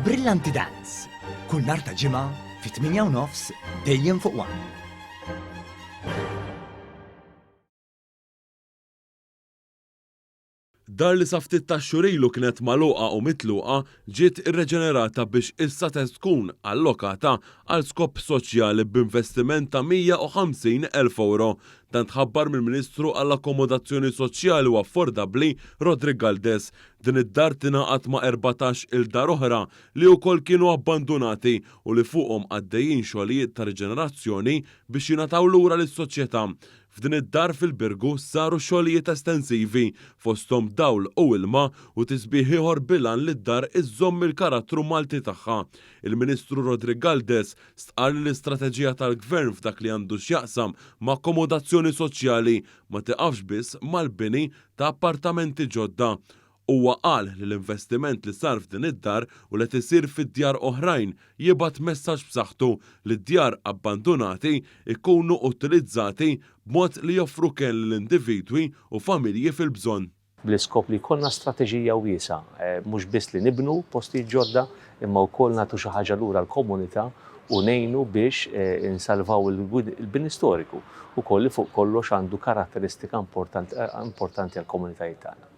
Brillanti Dance, kull nhar ta' Ġimgħa fit-8 u nofs dejjem fuq One. Dar li sa ftit tax-xhur ilu kienet magħluqa u mitluqa ġiet irreġenerata biex issa se tkun allokata għal skop soċjali b'investiment ta' 150,000 ewro. Dan tħabbar mill-Ministru għall-Akkomodazzjoni Soċjali u Affordabbli Roderick Galdes. Din id-dar tingħaqad ma' 14 il dar oħra li wkoll kienu abbandunati u li fuqhom għaddejjin xogħlijiet ta' riġenerazzjoni biex jingħataw lura lis-soċjetà. F'din id-dar fil-Birgu saru xogħlijiet estensivi, fosthom dawl u ilma u tisbiħ ieħor bil-għan li d-dar iżżomm il-karattru Malti tagħha. Il-Ministru Roderick Galdes stqarr li l-istrateġija tal-Gvern f'dak li għandu x'jaqsam ma' akkomodazzjoni soċjali ma tiqafx biss mal-bini ta' appartamenti ġodda. Huwa qal li l-investiment li sar f'din id-dar u li qed isir fi djar oħrajn jibgħat messaġġ b'saħħtu li d-djar abbandunati jkunu utilizzati b'mod li joffru kenn lil individwi u familji fil-bżonn. Bl-iskop li jkollna strateġija wiesgħa, mhux biss li nibnu postijiet ġodda imma wkoll nagħtu xi ħaġa lura l-komunità u ngħinu biex insalvaw il-bini storiku wkoll li fuq kollox għandu karatteristika importanti għall-komunitajiet tagħna.